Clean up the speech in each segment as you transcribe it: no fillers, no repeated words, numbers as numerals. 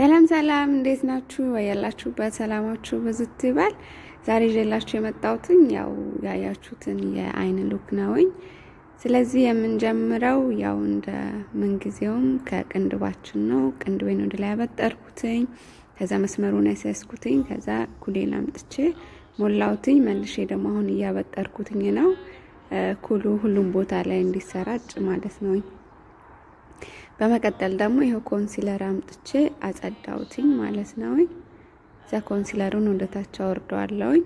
ሰላም ሰላም፣ እንዴት ናችሁ? ያላችሁበት ሰላማችሁ ብዝት ይበል። ዛሬ ይዤላችሁ የመጣሁትን ያው ያያችሁትን የአይን look ነውኝ። ስለዚህ የምንጀምረው ያው እንደ ምንጊዜውም ከቅንድባችን ነው። ቅንድቤን ወደ ላይ ያበጠርኩትኝ፣ ከዛ መስመሩን ያስያዝኩትኝ፣ ከዛ ኩሌን አምጥቼ ሞላሁትኝ። መልሼ ደግሞ አሁን እያበጠርኩትኝ ነው፣ ኩሉ ሁሉም ቦታ ላይ እንዲሰራጭ ማለት ነው። በመቀጠል ደግሞ ይኸው concealer አምጥቼ አጸዳውትኝ ማለት ነው። እዛ concealer ኡን ወደታች አወርደዋለሁኝ።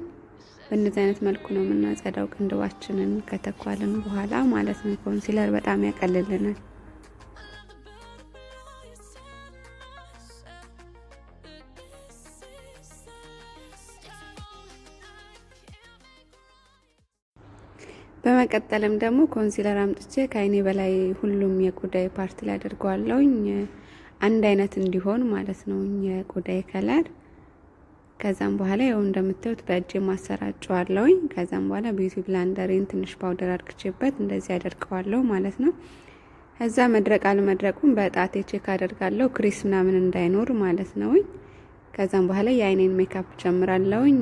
በእነዚህ አይነት መልኩ ነው የምናጸዳው ቅንድባችንን ከተኳልን በኋላ ማለት ነው። Concealer በጣም ያቀልልናል። በመቀጠልም ደግሞ concealer አምጥቼ ከአይኔ በላይ ሁሉም የቆዳዬ part ላይ አድርገዋለሁኝ፣ አንድ አይነት እንዲሆን ማለት ነው የቆዳዬ color። ከዛም በኋላ ያው እንደምታዩት በእጄ ማሰራጨዋለሁኝ። ከዛም በኋላ beauty blender ኤን ትንሽ powder አድርግቼበት እንደዚህ አደርቀዋለሁ ማለት ነው። ከዛ መድረቅ አለመድረቁን በጣቴ check አደርጋለሁ፣ crease ምናምን እንዳይኖር ማለት ነው። ከዛም በኋላ የአይኔን ሜካፕ ጀምራለሁኝ።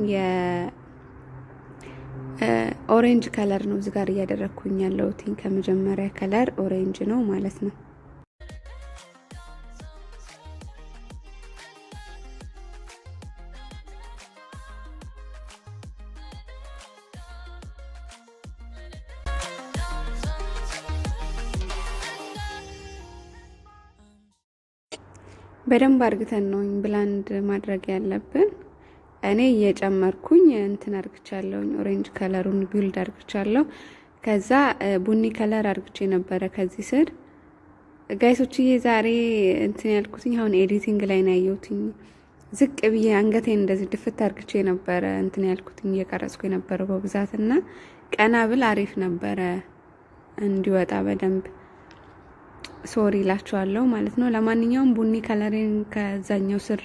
Orange color ነው እዚህ ጋር እያደረግኩኝ ያለሁት፣ ከመጀመሪያ color orange ነው ማለት ነው። በደንብ አርግተን ነው blend ማድረግ ያለብን። እኔ እየጨመርኩኝ እንትን አርግቻለሁኝ፣ orange color ኡን build አርግቻለሁ። ከዛ ቡኒ color አርግቼ ነበረ ከዚህ ስር። Guys ኦችዬ፣ ዛሬ እንትን ያልኩትኝ አሁን editing ላይ ነው ያየሁትኝ። ዝቅ ብዬ አንገቴን እንደዚህ ድፍት አርግቼ ነበረ እንትን ያልኩትኝ እየቀረጽኩ የነበረው በብዛት፣ እና ቀና ብል አሪፍ ነበረ እንዲወጣ በደንብ። Sorry እላችኋለሁ ማለት ነው። ለማንኛውም ቡኒ color ኤን ከዛኛው ስር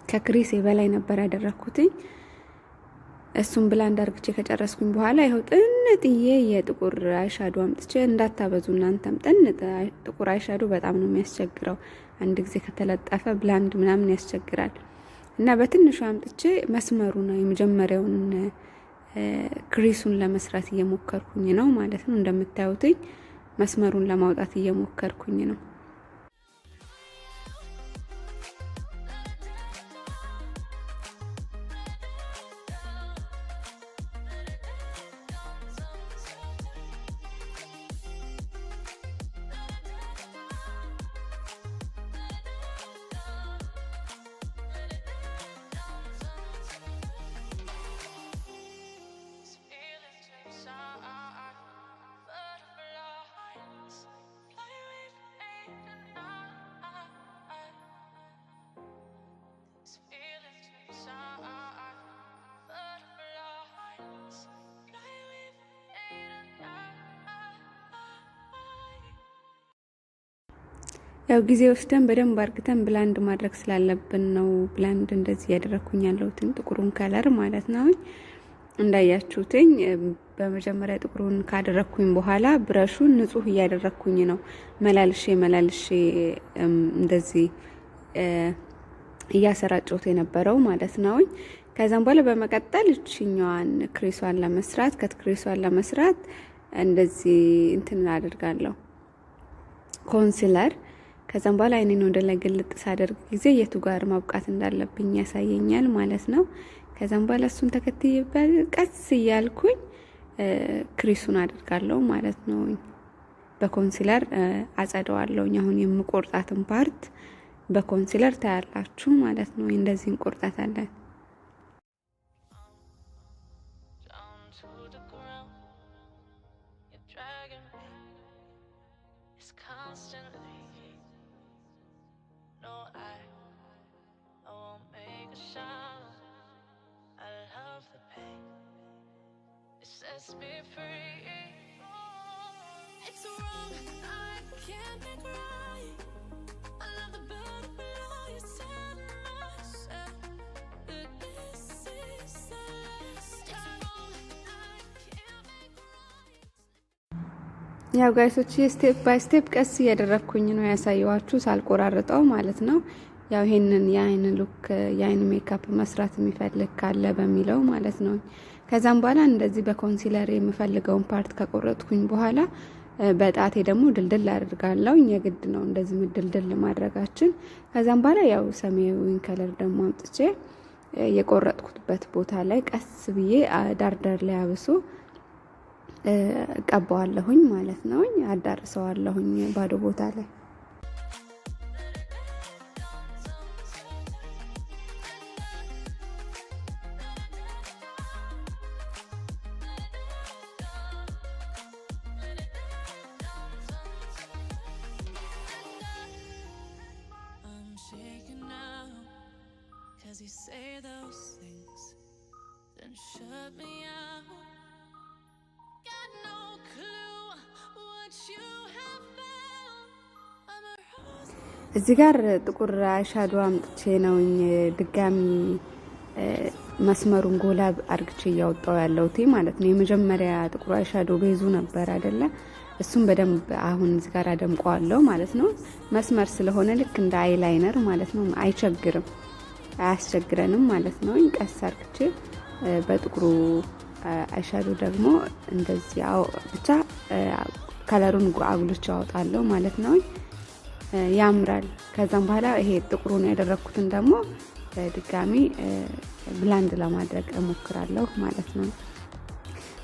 ከ crease በላይ ነበር ያደረግኩትኝ። እሱን blend አርግቼ ከጨረስኩኝ በኋላ ይኸው ጥንጥዬ የጥቁር eyeshadow አምጥቼ፣ እንዳታበዙ እናንተም፣ ጥንጥ ጥቁር eyeshadow በጣም ነው የሚያስቸግረው። አንድ ጊዜ ከተለጠፈ blend ምናምን ያስቸግራል፣ እና በትንሹ አምጥቼ መስመሩ ነው የመጀመሪያውን crease ኡን ለመስራት እየሞከርኩኝ ነው ማለት ነው። እንደምታዩትኝ መስመሩን ለማውጣት እየሞከርኩኝ ነው። Butterflies fly with me tonight. This feeling's inside. Butterflies fly with me tonight. ያው ጊዜ ወስደን በደንብ አርግተን blend ማድረግ ስላለብን ነው blend እንደዚህ እያደረግኩኝ ያለሁትን ጥቁሩን color ማለት ነው። እንዳያችሁትኝ በመጀመሪያ ጥቁሩን ካደረግኩኝ በኋላ brush ኡን ንጹህ እያደረግኩኝ ነው መላልሼ መላልሼ እንደዚህ እያሰራጨሁት የነበረው ማለት ነው። ከዛም በኋላ በመቀጠል እችኛዋን crease ኧን ለመስራት፣ cut crease ኧን ለመስራት እንደዚህ እንትን አደርጋለሁ concealer። ከዛም በኋላ አይኔን ወደ ላይ ግልጥ ሳደርግ ጊዜ የቱ ጋር ማብቃት እንዳለብኝ ያሳየኛል ማለት ነው። ከዛም በኋላ እሱን ተከትዬ ቀስ እያልኩኝ crease ኡን አደርጋለሁ ማለት ነው። በ concealer አጸደዋለሁኝ። አሁን የምቆርጣትን part በ concealer ታያላችሁ ማለት ነው። እንደዚህ እንቆርጣታለን። Down to the ground. You're dragging me. It's constantly. No, I won't make a sound. I love the pain. It sets me free. It's wrong. I can't make right. I love the butterflies and myself. But this is the last time. I can't make right. ያው guys ኦች፣ step by step ቀስ እያደረግኩኝ ነው ያሳየኋችሁ ሳልቆራርጠው ማለት ነው። ያው ይሄንን የአይን look፣ የአይን ሜካፕ መስራት የሚፈልግ ካለ በሚለው ማለት ነው። ከዛም በኋላ እንደዚህ በ concealer የምፈልገውን part ከቆረጥኩኝ በኋላ በጣቴ ደግሞ ድልድል አድርጋለሁ። የግድ ነው እንደዚህ ድልድል ማድረጋችን። ከዛም በኋላ ያው ሰማያዊን color ደግሞ አምጥቼ የቆረጥኩበት ቦታ ላይ ቀስ ብዬ ዳርዳር ላይ አብሶ እቀባዋለሁኝ ማለት ነው። አዳርሰዋለሁኝ ባዶ ቦታ ላይ። I'm shaking now, 'cause you say those things, then shut me out. Got no clue what you have found. I'm a rose. እዚህ ጋር ጥቁር eyeshadow አምጥቼ ነው ድጋሚ መስመሩን ጎላ አርግቼ እያወጣው ያለሁት ማለት ነው። የመጀመሪያ ጥቁር eyeshadow base ኡ ነበር አይደለ? እሱም በደንብ አሁን እዚህ ጋር አደምቀዋለሁ ማለት ነው። መስመር ስለሆነ ልክ እንደ eyeliner ማለት ነው። አይቸግርም፣ አያስቸግረንም ማለት ነው። ቀስ አርግቼ በጥቁሩ eyeshadow ደግሞ እንደዚህ ብቻ color ኡን አጉልቼ አወጣለሁ ማለት ነው። ያምራል። ከዛም በኋላ ይሄ ጥቁሩን ያደረግኩትን ደግሞ ድጋሚ blend ለማድረግ እሞክራለሁ ማለት ነው።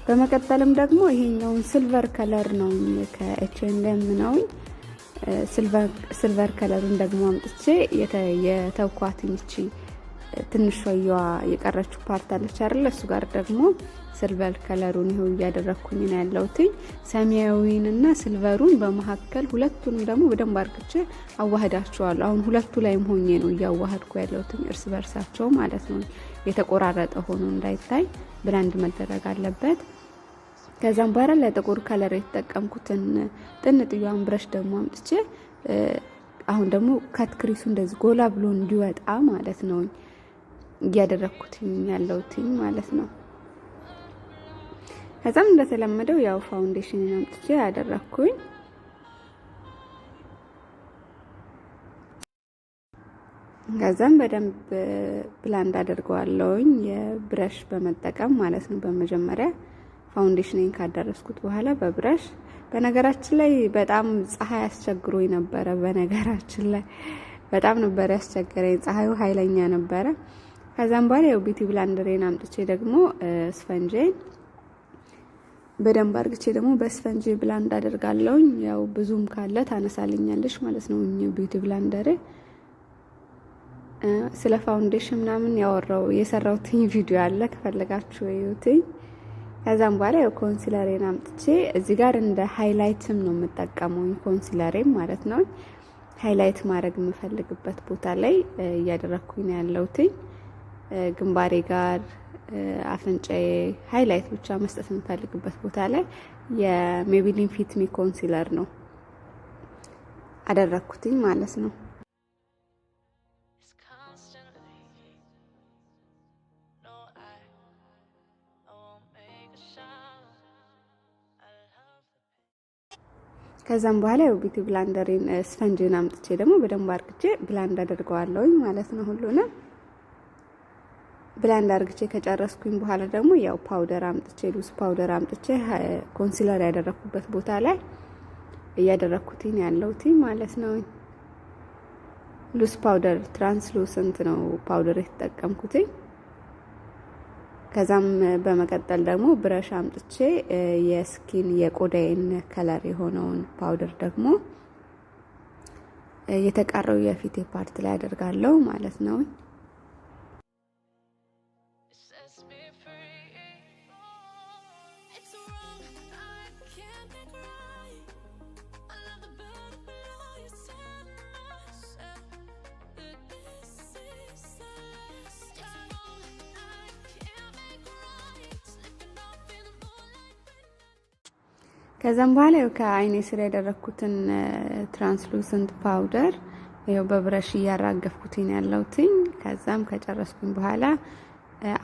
በመቀጠልም ደግሞ ይሄኛውን silver color ነው፣ ከ H&M ነው። Silver color ኡን ደግሞ አምጥቼ የተውኳትኝ እቺ ትንሿየዋ የቀረችው part አለች አይደል? እሱ ጋር ደግሞ silver color ኡን ይኸው እያደረግኩኝ ነው ያለሁትኝ። ሰማያዊንና silver ኡን በመካከል ሁለቱንም ደግሞ በደንብ አርግቼ አዋህዳቸዋለሁ። አሁን ሁለቱ ላይም ሆኜ ነው እያዋህድኩ ያለሁትኝ እርስ በርሳቸው ማለት ነው። የተቆራረጠ ሆኖ እንዳይታይ blend መደረግ አለበት። ከዛም በኋላ ለጥቁር color የተጠቀምኩትን ጥንጥዬዋን brush ደግሞ አምጥቼ አሁን ደግሞ cut crease ኡ እንደዚህ ጎላ ብሎ እንዲወጣ ማለት ነው እያደረግኩትኝ ያለሁትኝ ማለት ነው። ከዛም እንደተለመደው ያው foundation አምጥቼ ያደረግኩኝ። ከዛም በደንብ blend አደርገዋለሁኝ የ brush በመጠቀም ማለት ነው። በመጀመሪያ foundation ን ካዳረስኩት በኋላ በ brush። በነገራችን ላይ በጣም ፀሐይ አስቸግሮኝ ነበረ። በነገራችን ላይ በጣም ነበር ያስቸገረኝ፣ ፀሐዩ ኃይለኛ ነበረ። ከዛም በኋላ ያው beauty blender ኤን አምጥቼ ደግሞ ስፈንጄን በደንብ አርግቼ ደግሞ በስፈንጅ blend አደርጋለሁኝ። ያው ብዙም ካለ ታነሳልኛለች ማለት ነው beauty blender ኤ። ስለ foundation ምናምን ያወራው የሰራሁትኝ ቪዲዮ አለ፣ ከፈለጋችሁ እዩትኝ። ከዛም በኋላ ያው concealer ኤን አምጥቼ እዚህ ጋር እንደ highlight ም ነው የምጠቀመው concealer ኤም ማለት ነው። Highlight ማድረግ የምፈልግበት ቦታ ላይ እያደረግኩኝ ነው ያለሁትኝ። ግንባሬ ጋር፣ አፍንጫዬ፣ highlight ብቻ መስጠት የምፈልግበት ቦታ ላይ የ Maybelline Fit Me concealer ነው አደረግኩትኝ ማለት ነው። It's constantly. No, I won't make a sound. I love the ከዛም በኋላ ያው beauty blender ኤን ስፈንጅን አምጥቼ ደግሞ በደንብ አርግቼ blend አደርገዋለሁኝ ማለት ነው። ሁሉንም blend አርግቼ ከጨረስኩኝ በኋላ ደግሞ ያው powder አምጥቼ፣ loose powder አምጥቼ concealer ያደረኩበት ቦታ ላይ እያደረኩትኝ ያለሁትኝ ማለት ነው። Loose powder፣ translucent ነው powder የተጠቀምኩትኝ። ከዛም በመቀጠል ደግሞ brush አምጥቼ የ skin የቆዳዬን color የሆነውን powder ደግሞ የተቀረው የፊቴ part ላይ አደርጋለሁ ማለት ነው። It sets me free. It's wrong, I can't think right. I love the butterflies and myself. That this is the last. It's wrong, I can't make right. Slipping off in the moonlight. ከዛም በኋላ ያው ከአይኔ ስር ያደረኩትን translucent powder ይኸው በ brush እያራገፍኩትኝ ያለሁትኝ። ከዛም ከጨረስኩኝ በኋላ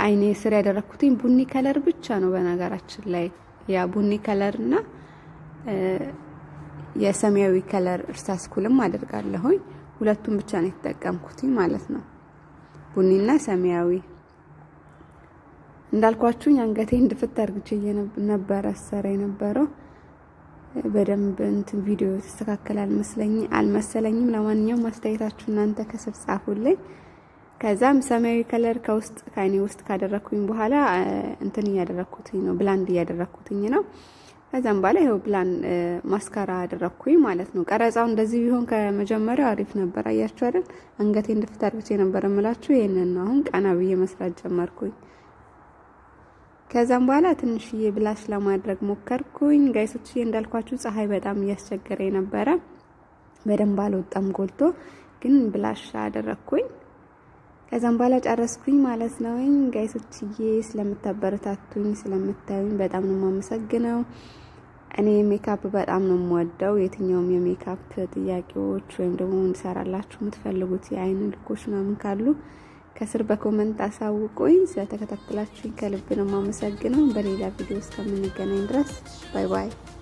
አይኔ ስር ያደረኩትኝ ቡኒ color ብቻ ነው። በነገራችን ላይ ያ ቡኒ color እና የሰማያዊ color እርሳስ ኩልም አደርጋለሁኝ። ሁለቱን ብቻ ነው የተጠቀምኩት ማለት ነው፣ ቡኒና ሰማያዊ። እንዳልኳችሁኝ አንገቴን ድፍት አርግቼ ነበረ ሰራ የነበረው። በደንብ እንትን ቪዲዮ ተስተካከለ አልመሰለኝም። ለማንኛውም አስተያየታችሁ እናንተ ከስር ጻፉልኝ። ከዛም ሰማያዊ color ከውስጥ ከአይኔ ውስጥ ካደረኩኝ በኋላ እንትን እያደረኩትኝ ነው፣ blend እያደረኩትኝ ነው። ከዛም በኋላ ይኸው blend mascara አደረኩኝ ማለት ነው። ቀረጻው እንደዚህ ቢሆን ከመጀመሪያው አሪፍ ነበር። አያችሁ አይደል? አንገቴን ድፍት አድርጌ ነበር የምላችሁ። ይሄንን ነው አሁን ቀና ብዬ መስራት ጀመርኩኝ። ከዛም በኋላ ትንሽዬ blush ለማድረግ ሞከርኩኝ። Guys ኦች እንዳልኳችሁ ፀሐይ በጣም እያስቸገረ ነበረ። በደንብ አልወጣም ጎልቶ፣ ግን blush አደረግኩኝ። ከዛም በኋላ ጨረስኩኝ ማለት ነው። Guys ኦችዬ ስለምታበረታቱኝ፣ ስለምታዩኝ በጣም ነው የማመሰግነው። እኔ ሜካፕ በጣም ነው የምወደው። የትኛውም የሜካፕ ጥያቄዎች ወይም ደግሞ እንድሰራላችሁ የምትፈልጉት የአይን look ኦች ምናምን ካሉ ከስር በ comment አሳውቁኝ። ስለተከታተላችሁኝ ከልብ ነው የማመሰግነው። በሌላ ቪዲዮ እስከምንገናኝ ድረስ bye bye።